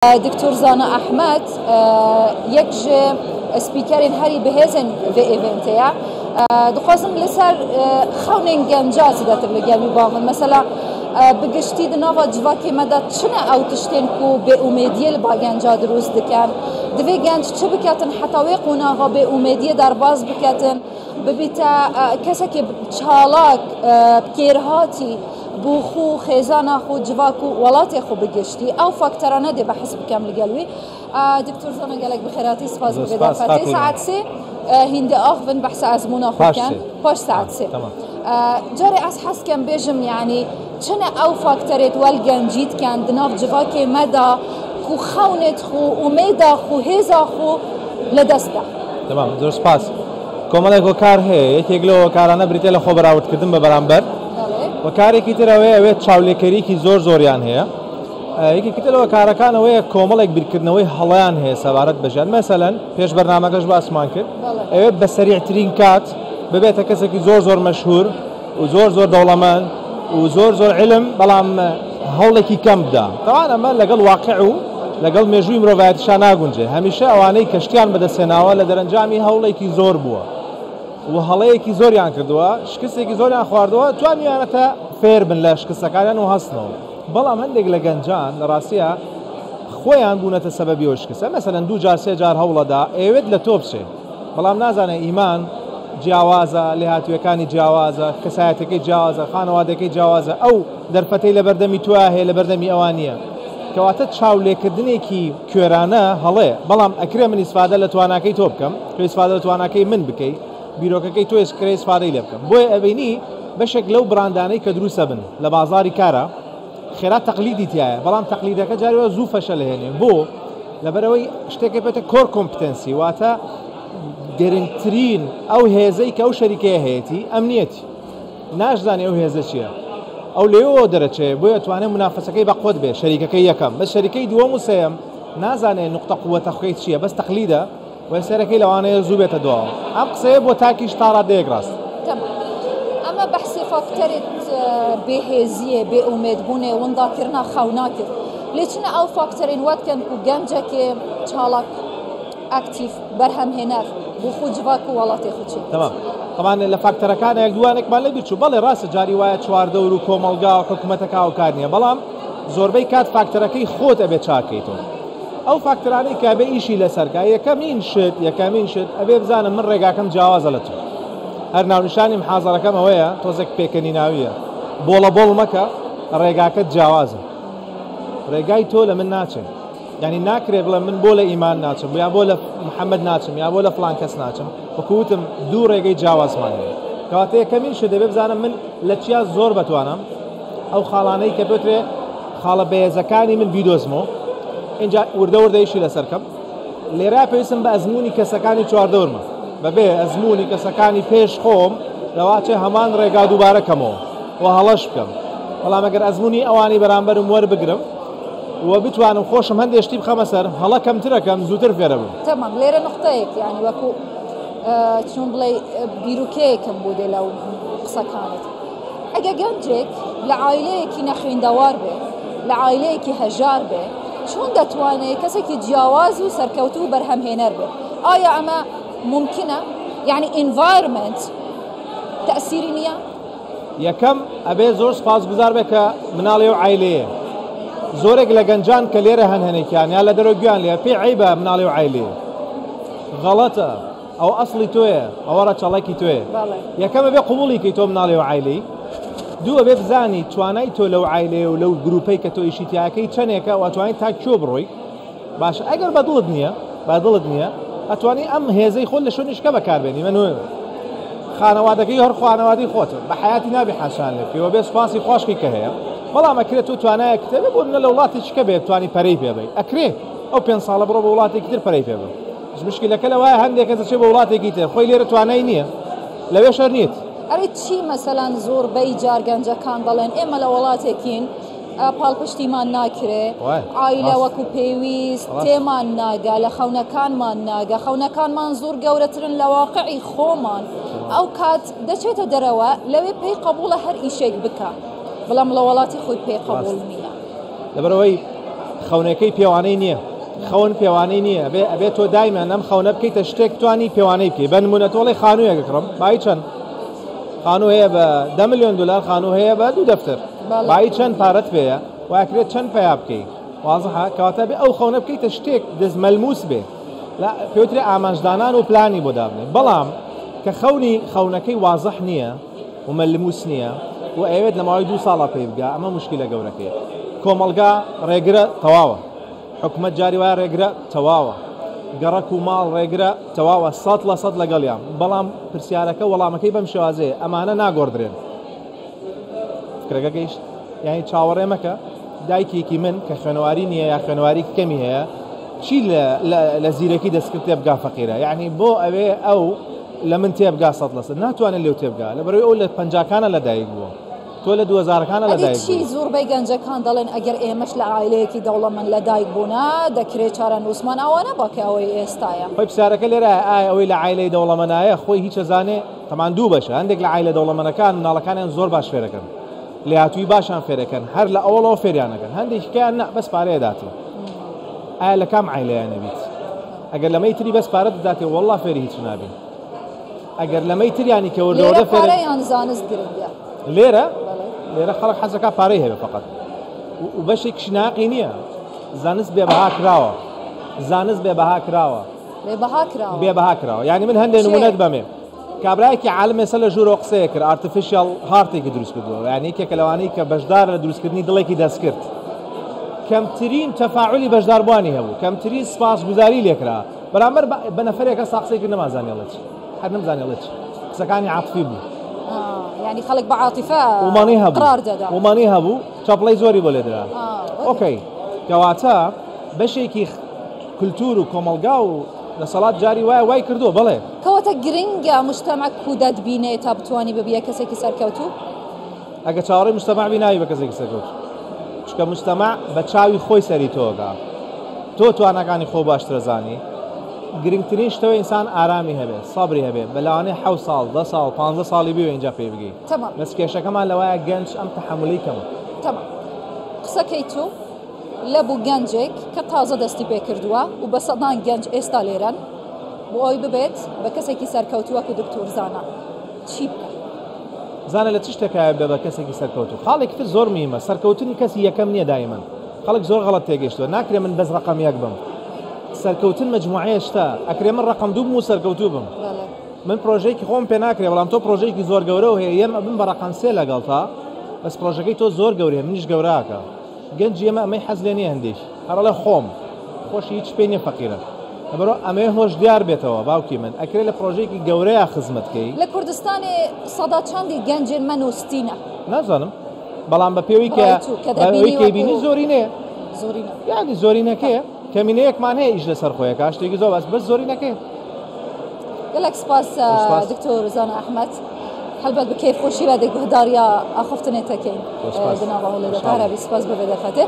دکتۆر زانا ئەحمەد یەک ji speaker ên herî bihêzên vê event ê ye. Dixwazim li ser xewnên genca zêdetir li gel wî bavim. Mesela bi giştî di nava civakê me de çi ne ew tiştên ku bêumêdiyê li ba genca dirûst dikin? Divê genc çi biketin heta wê qonaxa bêumêdiyê derbas biketin? Bibîte kesekê çalak, kêrhatî bo xwe, xêzana xwe, civak û welatê xwe bi giştî. Ew fakterane dê behs bikem li gel wî. Doktor Zana gelek bi xêratî spas bi vê derfetê. Saet sê hîn dê axivin behsa ezmûna xwe bikin. Paş saet sê. Carê ez hez dikim bêjim yanî çi ne ew fakterê di wel gencî dikin di nav civakê me de ku xewnê xwe, umêda xwe, hêza xwe li dest de. Temam, zor spas. کۆمەڵێک هۆکار هەیە، یەکێک لەو هۆکارانە بریتیە لە خۆ بەراوردکردن بە بەرامبەر. هۆکارێکی تر ئەوەیە ئەوێت چاولێکەریکی زۆر زۆریان هەیە. یەکێکی تر لە هۆکارەکان ئەوەیە کۆمەڵێک بیرکردنەوەی هەڵەیان هەیە سەبارەت بە ژیان. مەسەلەن پێش بەرنامەکەش باسمان کرد، ئەوێت بە سەریعترین کات ببێتە کەسێکی زۆر زۆر مەشهور و زۆر زۆر دەوڵەمەند و زۆر زۆر علم، بەڵام هەوڵێکی کەم بدا. تەوان ئەمە لەگەڵ واقع و لەگەڵ مێژووی مرۆڤایەتیشا ناگونجێ. هەمیشە ئەوانەی کە شتیان بەدەستهێناوە لە دەرەنجامی هەوڵێکی زۆر بووە و هەڵەیەکی زۆریان کردووە، شکستێکی زۆریان خواردووە، توانیویانەتە فێر بن لە شکستەکانیان و هەستنەوە. بەڵام هەندێک لە گەنجان لە ڕاستیا خۆیان بوونەتە سەبەبی ئەو شکستە. مەسەلەن دوو جار سێ جار هەوڵەدا ئەیەوێت لە تۆ بچێ، بەڵام نازانێ ئیمان جیاوازە، لێهاتوویەکانی جیاوازە، کەسایەتەکەی جیاوازە، خانەوادەکەی جیاوازە، ئەو دەرفەتەی لەبەردەمی تۆیا هەیە لەبەردەمی ئەوان نییە. کەواتە چاولێکردنێکی کوێرانە هەڵەیە، بەڵام ئەکرێ من ئیسفادە لە تواناکەی تۆ بکەم، تۆ ئیسفادە لە تواناکەی من بکەی، بیرۆکەکەی تۆ ئەکرێ ئیسفادەی لێ بکەم. بۆیە ئەبینی بەشێک لەو براندانەی کە دروستە بن لە بازاڕی کارا خێرا تەقلیدی تیایە، بەڵام تەقلیدەکە جاری وا زوو فەشەل هێنێ. بۆ؟ لەبەرئەوەی شتێکە پێتە core competency، واتە گرنگترین ئەو هێزەی کە ئەو شەریکەیە هەیەتی ئەمنیەتی. ناشزانێ ئەو هێزە چییە ئەو لەوێوە دەرەچێ، بۆیە توانێ منافەسەکەی بەقوەت بێ شەریکەکەی یەکەم، بەس شەریکەی دووەم و سێیەم نازانێ نوقتە قوەتە خۆی چییە، بەس تەقلیدە و سەرەکەی لەوانەیە زوو بێتە دواوە. ئەم قسەیە بۆ تاکیش تا ڕادەیەک ڕاست. تەمام. ئەمە بەحسێ فاکتەرێت بێهێزییە، بێئومێدبوونێ، ونداکردنا خەونا کرد. لێ چنە ئەو فاکتەرێن وا دکەن کو گەنجەکێ چالاک، ئەکتیڤ، بەرهەمهێنەر بۆ خۆ جڤاک و وڵاتێ خۆ چێ. تەمام. تەبعەن لە فاکتەرەکانە یەک دووانێکمان لەبیر چوو. بەڵێ ڕاستە جاری وایە چواردەور و کۆمەڵگا و حکومەتەکە هاوکار نییە، بەڵام زۆربەی کات فاکتەرەکەی خۆت ئەبێ چاکەیتەوە. ئەو فاکتەرانەی کە ئەبێ ئیشی لەسەر کا، یەکەمین شت، یەکەمین شت ئەبێ بزانم من ڕێگاکەم جیاوازە لە تۆ. هەر ناونیشانی محازەرەکەم ئەوەیە، تۆزێک پێکەنیناوییە. بۆڵە بۆڵ مەکە، ڕێگاکەت جیاوازە. ڕێگای تۆ لە من ناچێ. یانی ناکرێ بڵێم من بۆ لە ئیمان ناچم یا بۆ لە محەممەد ناچم یا بۆ لە فڵان کەس ناچم. وەکو وتم دوو ڕێگەی جیاوازمان هەیە. کەواتە یەکەمین شت دەبێ بزانم من لە چیا زۆر بەتوانام، ئەو خاڵانەی کە بترێ خاڵە بەهێزەکانی من بیدۆزمەوە، ئینجا وردە وردە ئیشی لەسەر کەم. لێرە پێویستم بە ئەزموونی کەسەکانی چواردەورمە. بەبێ ئەزموونی کەسەکانی پێش خۆم لەواچێ هەمان ڕێگا دووبارە کەمەوە و هەڵەش بکەم. بەڵام ئەگەر ئەزموونی ئەوانی بەرامبەرم وەربگرم و بتوانم خۆشم هەندێ شتی بخەمە سەر، هەڵە کەمترەکەم، زووتر فێرەبم. تەمام لێرە نوقتەیەک یانی وەکو چۆن بڵێی بیروکەیەکم بۆ دێ لەو قسەکانت. ئەگە گەنجێک لە عایلەیەکی نەخوێندەوار بێ، لە عایلەیەکی هەژار بێ، چۆن دەتوانێ کەسێکی جیاواز و سەرکەوتوو و بەرهەمهێنەر بێ؟ ئایا ئەمە مومکنە؟ یانی environment تەئسیری نییە؟ یەکەم، ئەبێ زۆر سوپاسگوزار بێ کە مناڵی ئەو عایلەیە. زۆرێک لە گەنجان کە لێرە هەن هەنێکیان یا لە دەرەوە گوێیان لێیە پێی عەیبە مناڵی ئەو عایلەیە. غەڵەتە. ئەوە ئەسڵی تۆیە، ئەوە ڕەچەڵەکی تۆیە. یەکەم ئەبێ قبوڵی کەی تۆ مناڵی ئەو عایلەی. دوو ئەبێ بزانی توانای تۆ لەو عایلەیە و لەو گروپەی کە تۆ ئیشی تیاکەی چەنێکە و ئەتوانی تا کوێ بڕۆی. باشە ئەگەر بەدڵت نییە، بەدڵت نییە، ئەتوانی ئەم هێزەی خۆت لە شوێنی شکە بەکاربێنی. من خانەوادەکەی هەر خانەوادەی خۆتە، بە حیاتی نابێ حاشان لێ بکەی و بێ سوپاسی خۆشکی کە هەیە. بەڵام ئەکرێت تۆ توانایەکت هەبێ بۆ نمونە لە وڵاتێکی کە بێ بتوانی پەرەی پێ بەی. ئەکرێ ئەو پێنج ساڵە بڕۆ بۆ وڵاتێکی تر پەرەی پێ بە. مشکلەکە لەوایە هەندێک کەس دەچێت بۆ وڵاتێکی تر خۆی لێرە توانای نییە، لەوێش هەر نیت. ئەرێ چی مەسەلەن زۆربەی جار گەنجەکان دەڵێن ئێمە لە وڵاتێکین پاڵپشتیمان ناکرێ، عایلە وەکو پێویست تێمان ناگا، لە خەونەکانمان ناگا، خەونەکانمان زۆر گەورەترن لە واقعی خۆمان. ئەو کات دەچێتە دەرەوە لەوێ پێی قبوڵە هەر ئیشێک بکا، بەڵام لە وڵاتی خۆی پێی قبوڵ نییە. لەبەرئەوەی خەونەکەی پێوانەی نییە. خەون پێوانەی نییە. ئەبێ ئەبێ تۆ دایمەن ئەم خەونە بکەیتە شتێک بتوانی پێوانەی بکەی. بە نمونە تۆ ئەڵێی خانوویەک ئەکڕم، بایی چەند؟ خانوو هەیە بە دە ملیۆن دلار، خانوو هەیە بە دوو دەفتەر. بایی چەند پارەت پێیە و ئەکرێت چەند پەیا بکەی. وازحە؟ کەواتە ئەبێ ئەو خەونە بکەیتە شتێک دەست مەلموس بێ. لە پێوترێ ئامانجدانان و پلانی بۆ دابنێ. بەڵام کە خەونی خەونەکەی وازح نییە و مەلموس نییە و ئەیەوێت لە ماوەی دوو ساڵا پێی بگا، ئەمە موشکیلە گەورەکەیە. کۆمەڵگا ڕێگرە تەواوە. حکومەت جاری وایە ڕێگرە تەواوە. گەڕەک و ماڵ ڕێگرە تەواوە 100% لەگەڵیان. بەڵام پرسیارەکە وەڵامەکەی بەم شێوازەیە، ئەمانە ناگۆڕدرێن. فکرەکە گەیشت؟ یانی چاوەڕێ مەکە دایکێکی من کە خوێنەواری نییە یا خوێنەواری کەمی هەیە چی لە زیرەکی دەستکرد تێبگا فەقیرە یعنی بۆ ئەوێ ئەو لە من تێبگا 100% ناتوانێت لێو تێبگا لەبەرەوەی ئەو لە پەنجاکانە لەدایک بووە تۆ لە دووەزارەکانە لەدایک چی زۆربەی گەنجەکان دەڵێن ئەگەر ئێمەش لە عایلەیەکی دەوڵەمەند لەدایک بوونا دەکرێت چارەنووسمان ئەوە نەبا کە ئەوەی ئێستایە. خۆی پرسیارەکە لێرە ئایا ئەوەی لە عایلەی دەوڵەمەنایە خۆی هیچ ئەزانێ؟ تەمان دوو بەشە هەندێک لە عایلە دەوڵەمەنەکان مناڵەکانیان زۆر باش فێرەکەن لێهاتووی باشیان فێرەکەن هەر لە ئەوەڵەوە فێریان ئەکەن هەندێکیان نا بەس پارەیە داتێ ئایا لە کام عایلەیە نەبیت ئەگەر لەمەی تری بەس پارە دەداتێ والله فێری هیچ نابی ئەگەر لەمەی تریانی کە وردە وردە فێر یان زانست گرنگە لێرە لێرە خەڵک حەزەکە پارەی هەبێ فقط و بەشێکیش ناقی نییە زانست بێ بەها کراوە زانست بێ بەها کراوە بێ بەها کراوە بێ بەها کراوە یعنی من هەندێک نمونەت بەمێ کابرایەکی عالم ئێستا لە ژوورەوە قسەیە کرد artificial heart ێکی دروست کردووە یعنی یەکێکە لەوانەی کە بەشدار لە دروستکردنی دڵێکی دەستکرد کەمترین تەفاعلی بەشداربووانی هەبوو کەمترین سپاسگوزاری لێکرا بەرامبەر بە نەفەرێکە سا قسەی کرد نەمازانی ئەڵێ چی هەر نەمزانی ئەڵێ چی قسەکانی عاتفی بوو یعنی خەڵک بە عاتیفە ومانی هەبوو قرار دەدا ومانی هەبوو چەپڵەی زۆری بۆ لێدرا okay کەواتە بەشێکی کولتور و کۆمەڵگا و دەسەڵات جاری وایە وای کردووە بەڵێ. کەواتە گرنگە مجتەمع کو دەتبینێ تا بتوانی ببیە کەسێکی سەرکەوتوو؟ ئەگەر چاوەڕێی مجتەمع بی نابی بە کەسێکی سەرکەوتوو چونکە مجتەمع بە چاوی خۆی سەری تۆ ئەکا تۆ تواناکانی خۆ باشتر ئەزانی گرنگترین شتەوە ئینسان ئارامی هەبێ سەبری هەبێ بە لەوانەیە حەوت ساڵ دە ساڵ پانزە ساڵی بوێ ئینجا پێی بگەی تەمام بەس کێشەکەمان لەوایە گەنج ئەم تەحەمولی کەمە. تەمام قسەکەی تۆ لە بو گەنجێک کە تازە دەستی پێکردووە و بە سەدان گەنج ئێستا لێرەن بۆ ئەوەی ببێت بە کەسێکی سەرکەوتوو وەکو دکتۆر زانا چی بکا؟ زانا لە چ شتێکایە ببێ بە کەسێکی سەرکەوتوو؟ خاڵێکی تر زۆر مهمە سەرکەوتن کەسی یەکەم نییە دایمەن خەڵک زۆر غەڵەت تێگەیشتووە ناکرێ من بەس ڕەقەم یەک بم سەرکەوتن مەجموعەیە شتە ئەکرێ من ڕەقەم دوو بم و سەرکەوتوو بم من پرۆژەیەکی خۆم پێ ناکرێ بەڵام تۆ پرۆژەیەکی زۆر گەورە و هەیە یەم ئەبم بە ڕەقەم سێ لەگەڵتا بەس پرۆژەکەی تۆ زۆر گەورەیە منیش گەوراکە گەنجی ئێمە ئەمەی حەز لێ نیە هەندێکی هەر ئەڵێ خۆم خۆشی هیچ پێ نیە فەقیرە لەبەرئەوە ئەمەوێ هۆشدیار بێتەوە باوکی من ئەکرێ لە پرۆژەیەکی گەورەیا خزمەت کەی. لە کوردستانێ سەدا چەندی گەنجێن مە نوستینە؟ نازانم بەڵام بە پێوەی کە بەوەی کە بینی زۆرینەیە زۆرینە یعنی زۆرینەکەیە کەمینەیەکمان هەیە ئیش لەسەر خۆیەکە شتێکی زۆر باس بەس زۆرینەکەیە. گەلەک سپاس دکتۆر زانا ئەحمەد هەلبەت بە کەیف خۆشی بە دەگوهداریا ئاخفتنێ تەکەین دناوە هەولێدە تارەبی سپاس بە بێدەرفەتێ.